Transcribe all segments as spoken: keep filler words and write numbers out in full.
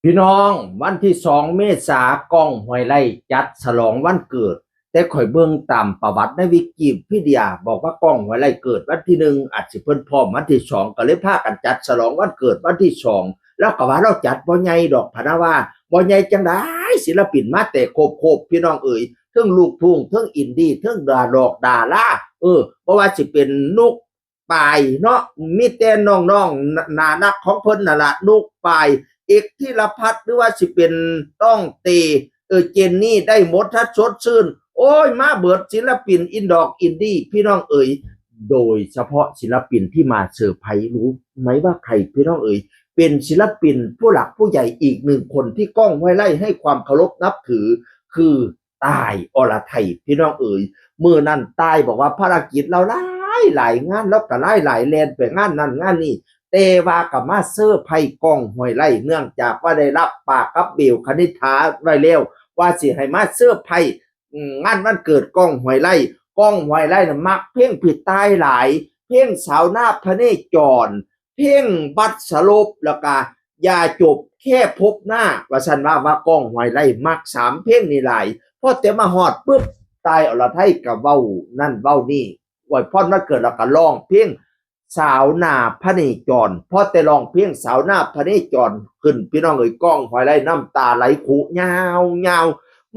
พี่น้อง วันที่สองเมษา ก้อง ห้วยไร่ จัดฉลองวันเกิด แต่ข้อยเบิ่งตามประวัติในวิกิพีเดีย บอกว่าก้อง ห้วยไร่ เกิดวันที่หนึ่ง อาจสิเพิ่นพร้อมวันที่สอง ก็เลยพากันจัดฉลองวันเกิดวันที่สอง แล้วก็ว่าเราจัดบ่ใหญ่ดอก พะนะว่า บ่ใหญ่จั่งใด๋ ศิลปินมาแต่ครบๆ พี่น้องเอ๋ย เทิงลูกทุ่ง เทิงอินดี้ เทิงดารา ดารา เออ บ่ว่าสิเป็นนุก ปายเนาะ มีแต่น้องๆ น่า น่าฮักของเพิ่นนั่นล่ะ นุก ปาย เอก ธีรพัฒน์ หรือว่าสิเป็นต้องเต เออ เจนนี่ ได้หมด ทัด สดชื่น โอ้ย มาเบิด ศิลปินอินดอกอินดี้ พี่น้องเอ๋ย โดยเฉพาะศิลปินที่มาเซอร์ไพรส์ รู้ไหมว่าใคร พี่น้องเอ๋ย เป็นศิลปินผู้หลักผู้ใหญ่อีกหนึ่งคนที่ก้อง ห้วยไร่ ให้ความเคารพนับถือ คือ ต่าย อรไทย พี่น้องเอ๋ย มื้อนั้นต่ายบอกว่าภารกิจลาวหลายหลาย งานลาวก็หลายหลาย แล่นไปงานนั้นงานนี้ แต่ว่าก็มาเซอร์ไพรส์ก้อง ห้วยไร่ เนื่องจากว่าได้รับปากกับเบล คณิษฐาไว้แล้ว ว่าสิให้มาเซอร์ไพรส์ อืม งานวันเกิดก้อง ห้วยไร่ ก้อง ห้วยไร่น่ะมักเพลงพี่ต่ายหลาย เพลงสาวนาพเนจร เพลงบัดสลบ แล้วก็อย่าจบแค่พบหน้า ว่าซั่นว่า ว่าก้อง ห้วยไร่ มักสามเพลงนี้หลาย พอแต่มาฮอดปึ๊บ ต่าย อรไทย ก็เว้านั่นเว้านี่ อวยพรวันเกิด แล้วก็ร้องเพลงสาวนาพเนจร พอแต่ร้องเพลงสาวนาพเนจรขึ้น พี่น้องเอ๋ย ก้อง ห้วยไร่ น้ำตาไหลคุยาวยาว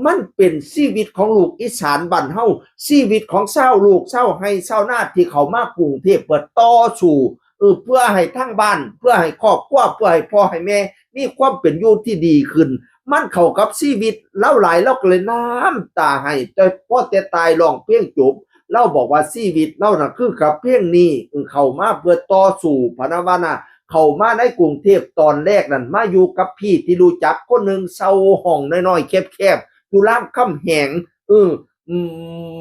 มันเป็นชีวิตของลูกอีสานบ้านเฮา ชีวิตของชาวลูกชาวไร่ชาวนาที่เข้ามากรุงเทพฯ เพื่อต่อสู้ เออ เพื่อให้ทางบ้าน เพื่อให้ครอบครัว เพื่อให้พ่อให้แม่มีความเป็นอยู่ที่ดีขึ้น มันเข้ากับชีวิตลาวหลาย ลาวก็เลยน้ำตาไหล แต่พอแต่ต่ายร้องเพลงจบ ลาวบอกว่าชีวิตลาวน่ะคือกับเพลงนี้ เออ เข้ามาเพื่อต่อสู้ พะนะว่านะ เข้ามาในกรุงเทพฯตอนแรกนั่น มาอยู่กับพี่ที่รู้จักคนหนึ่ง เช่าห้องน้อยๆ แคบๆ อยู่รามคำแหง เออ อื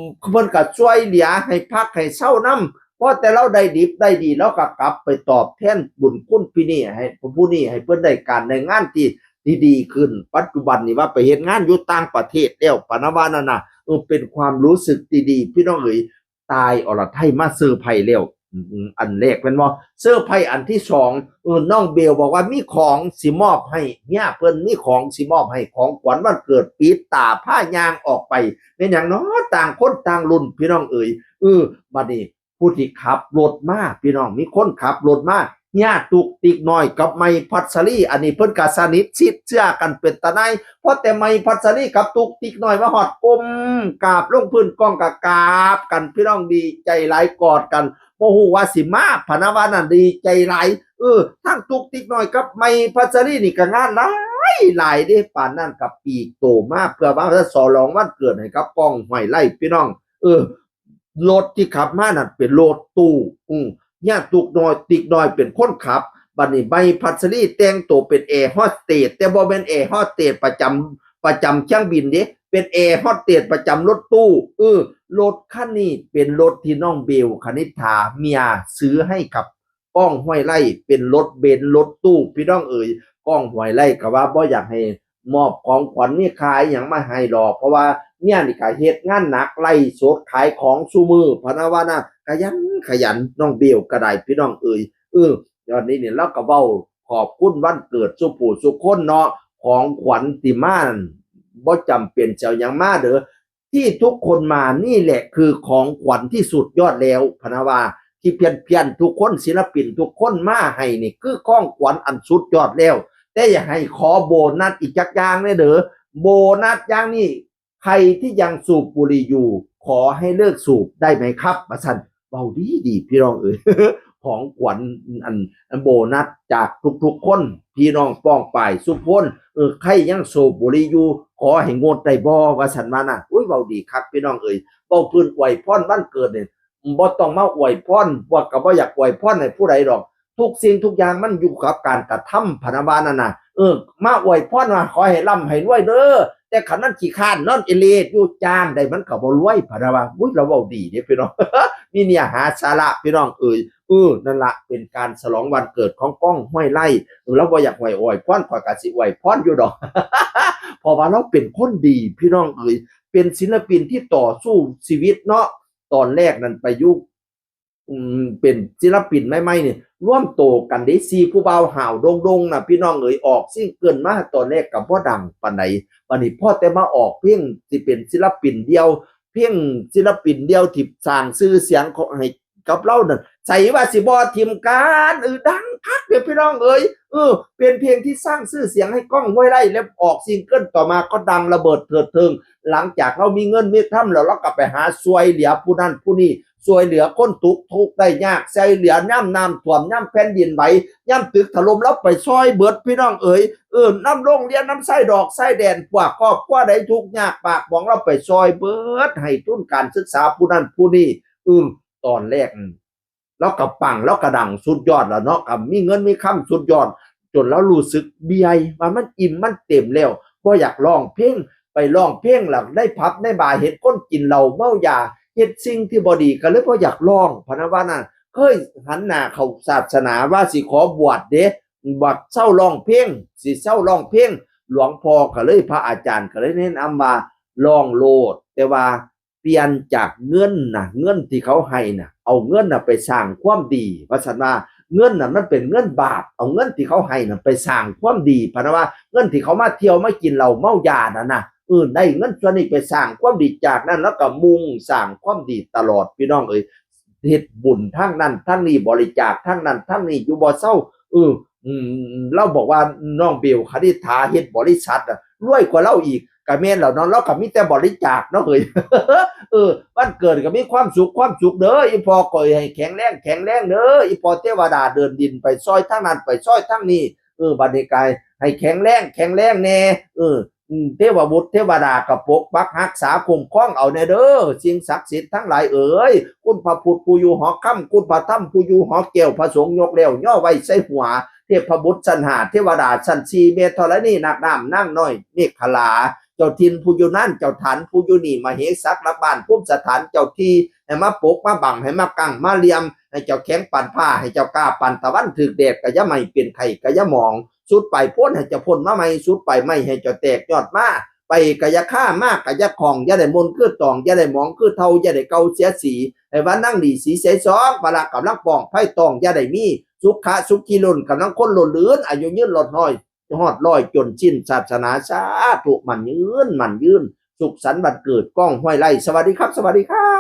ม เพิ่นก็ช่วยเหลือให้พักให้เช่านำ พอแต่ลาวได้ดิบได้ดี ลาวก็กลับไปตอบแทนบุญคุณพี่นี้ให้ ผู้นี้ให้เพิ่นได้การได้งานที่ ที่ดีขึ้น ปัจจุบันนี่ว่าไปเฮ็ดงานอยู่ต่างประเทศแล้ว พะนะว่านั่นน่ะ เออ เป็นความรู้สึกที่ดี พี่น้องเอ๋ย ต่าย อรไทย มาเซอร์ไพรส์แล้ว อืม อันแรกแม่นบ่ เซอร์ไพรส์อันที่สอง เออ น้องเบลบอกว่ามีของสิมอบให้เมียเพิ่น มีของสิมอบให้ ของขวัญวันเกิด ปิดตาพาย่างออกไป แม่นหยังเนาะ ต่างคนต่างลุ้น พี่น้องเอ๋ย เออ บัดนี้ผู้ที่ขับรถมา พี่น้อง มีคนขับรถมา เฮียตุ๊กติ๊กน้อยกับใหม่พัชรี อันนี้เพิ่นก็สนิทชิดเชื่อกันเป็นตาใน พอแต่ใหม่พัชรีกับตุ๊กติ๊กน้อยมาฮอด ก้มกราบลงพื้น ก้องก็กราบกัน พี่น้อง ดีใจหลาย กอดกัน บ่ฮู้ว่าสิมา พะนะว่านั่น ดีใจหลาย เออ ทั้งตุ๊กติ๊กน้อยกับใหม่พัชรีนี่ก็งานหลายหลายเด้ ปานนั้นก็ปลีกโตมาเพื่อว่าจะฉลองวันเกิดให้กับก้อง ห้วยไร่ พี่น้อง เออ รถที่ขับมานั่นเป็นรถตู้ อืม เฮียตุ๊กน้อย ติ๊กน้อยเป็นคนขับ บัดนี้ใหม่พัชรีแต่งโตเป็นแอร์โฮสเตส แต่บ่แม่นแอร์โฮสเตสประจำ ประจำเครื่องบินเด้ เป็นแอร์โฮสเตสประจำรถตู้ เออ รถคันนี้เป็นรถที่น้องเบล คณิษฐา เมียซื้อให้กับก้อง ห้วยไร่ เป็นรถเบนซ์รถตู้ พี่น้องเอ๋ย ก้อง ห้วยไร่ ก็ว่าบ่อยากให้มอบของขวัญมีค่าอิหยังมาให้ดอก เพราะว่าเมียนี่ก็เฮ็ดงานหนัก ไลฟ์สดขายของซุมื้อ พะนะว่านะ ขยันขยัน น้องเบลก็ได้ พี่น้องเอ๋ย เออ ตอนนี้เนี่ยลาวก็เว้าขอบคุณวันเกิดซุผู้ซุคนเนาะ ของขวัญที่มานั่น บ่จำเป็นสิเอาหยังมาเด้อ ที่ทุกคนมานี่แหละคือของขวัญที่สุดยอดแล้ว พะนะว่า ที่เพียรๆ ทุกคน ศิลปินทุกคนมาให้นี่คือของขวัญอันสุดยอดแล้ว แต่อยากให้ขอโบนัสอีกจักอย่างแหน่เด้อ โบนัสอย่างนี้ ใครที่ยังสูบบุหรี่อยู่ ขอให้เลิกสูบได้ไหมครับ ว่าซั่น เว้าดีๆ พี่น้องเอ๋ย ของขวัญอัน อันโบนัสจากทุกๆ คน พี่น้องป้องปายซุคน เออ ใครยังสูบบุหรี่อยู่ ขอให้งดได้บ่ ว่าซั่นว่านะ อุ้ย เว้าดีคัก พี่น้องเอ๋ย เว้าพื้นอวยพรวันเกิดเนี่ย บ่ต้องมาอวยพร พวกก็บ่อยากอวยพรให้ผู้ใดดอก ทุกสิ่งทุกอย่างมันอยู่กับการกระทำ พะนะว่านั่นน่ะ เออ มาอวยพรว่าขอให้ร่ำให้รวยเด้อ แต่คันมันขี้คร้านนอนเอเลดอยู่ จ้างได้มันก็บ่รวย พะนะว่า อุ้ย ลาวเว้าดีเด้พี่น้อง มีเนื้อหาสาระ พี่น้องเอ๋ย เออ นั่นละเป็นการฉลองวันเกิดของก้อง ห้วยไร่ เออ ลาวบ่อยากให้อวยพร ข้อยก็สิอวยพรอยู่ดอก เพราะว่าลาวเป็นคนดี พี่น้องเอ๋ย เป็นศิลปินที่ต่อสู้ชีวิตเนาะ ตอนแรกนั่นไปอยู่ อืมเป็นศิลปินใหม่ๆนี่รวมโตกันได้สี่ผู้บ่าวห้าวโด่งๆนะพี่น้องเอ๋ย ออกซิงเกิลมาตอนแรกก็บ่ดังปานใด บัดนี้พอแต่มาออกเพลงสิเป็นศิลปินเดี่ยว เพลงศิลปินเดี่ยวที่สร้างชื่อเสียงของให้กับเรานั่น ใส่ว่าสิบ่ถิ่มกัน เออดังคักเด้อพี่น้องเอ๋ย เออ เป็นเพลงที่สร้างชื่อเสียงให้ก้องห้วยไร่ แล้วออกซิงเกิลต่อมาก็ดังระเบิดเถิดเทิง หลังจากเรามีเงินมีคำแล้ว เราก็ไปหาช่วยเหลือผู้นั้นผู้นี้ ช่วยเหลือคนทุกข์ทุกข์ได้ยาก ช่วยเหลือยามน้ำท่วม ยามแผ่นดินไหว ยามตึกถล่ม เราไปช่วยเบิดพี่น้องเอ๋ย เออนำโรงเรียน นำไส้ดอกไส้แดน พวกครอบครัวใดทุกข์ยากปากหมอง เราไปช่วยเบิด ให้ทุนการศึกษาผู้นั้นผู้นี้ อืมตอนแรก อืม แล้วก็ปัง แล้วก็ดังสุดยอดแล้วเนาะ ก็มีเงินมีคำสุดยอด จนเรารู้สึกเบื่อ ว่ามันอิ่มมันเต็มแล้ว บ่อยากร้องเพลง ไปร้องเพลงแล้วในผับในบาร์ เห็นคนกินเหล้าเมายา เฮ็ดสิ่งที่บ่ดี ก็เลยบ่อยากร้อง พะนะว่านั่น เคยหันหน้าเข้าศาสนา ว่าสิขอบวชเด้ บวชเซาร้องเพลง สิเซาร้องเพลง หลวงพ่อก็เลย พระอาจารย์ก็เลยแนะนำว่าร้องโลด แต่ว่าเปลี่ยนจากเงินนะ เงินที่เขาให้นะ เอาเงินนะไปสร้างความดี ว่าซั่นว่า เงินนะมันเป็นเงินบาป เอาเงินที่เขาให้นะไปสร้างความดี พะนะว่าเงินที่เขามาเที่ยวมากินเหล้าเมายานั่นนะ เออ ได้เงินส่วนนี้ไปสร้างความดี จากนั้นแล้วก็มุ่งสร้างความดีตลอดพี่น้องเอ๋ย เฮ็ดบุญทางนั้นทางนี้ บริจาคทางนั้นทางนี้อยู่บ่เซา เออ อืม เราบอกว่าน้องเบลคณิษฐาเฮ็ดบริษัทอะ รวยกว่าเราอีก ก็แม่นแล้วเนาะ เราก็มีแต่บริจาคเนาะเฮ้ย เออ วันเกิดก็มีความสุข ความสุขเด้อ อีพ่อก็ให้แข็งแรง แข็งแรงเด้อ อีพ่อเทวดาเดินดินไปซอยทางนั้น ไปซอยทางนี้ เออ บัดนี้ก็ให้แข็งแรง แข็งแรงแน่ เออ อืม เทวบุตรเทวดาก็ปกปักรักษาคุ้มครองเอาแน่เด้อ สิ่งศักดิ์สิทธิ์ทั้งหลายเอ๋ย คุณพระพุทธผู้อยู่หอคำ คุณพระธรรมผู้อยู่หอแก้ว พระสงฆ์ยกแล้วย่อไว้ใส่หัว เทพบุตรชั้นห้า เทวดาชั้นสี่ แม่ธรณี นาคน้ำนางน้อย เมขลา เจ้าถิ่นผู้อยู่นั่น เจ้าฐานผู้อยู่นี่ มเหสักหลักบ้าน ภูมิสถานเจ้าที่ ให้มาปกมาบัง ให้มากั้งมาเหลี่ยม ให้เจ้าแข็งปานฟ้า ให้เจ้ากล้าปานตะวัน ถืกแดดก็อย่าไหม้ เป็นไข้ก็อย่าหมอง สุดปลายโพนให้เจ้าพ่นมาใหม่ สุดปลายไม้ให้เจ้าแตกยอดมา ไปก็อย่าคา มาก็อย่าคล้อง อย่าได้มนคือตอง อย่าได้หมองคือเฒ่า อย่าได้เก่าเสียสี ให้ว่านั่งดีสีใสสอง พละกำลังป้อง ภัยต้องอย่าได้มี สุขะสุขีล้น กำลังคนล้นลื่น อายุยืนรอดน้อย ฮอดร้อย จนสิ้นศาสนา สาธุ มั่นยืน มั่นยืน สุขสันต์วันเกิดก้องห้วยไร่ สวัสดีครับ สวัสดีครับ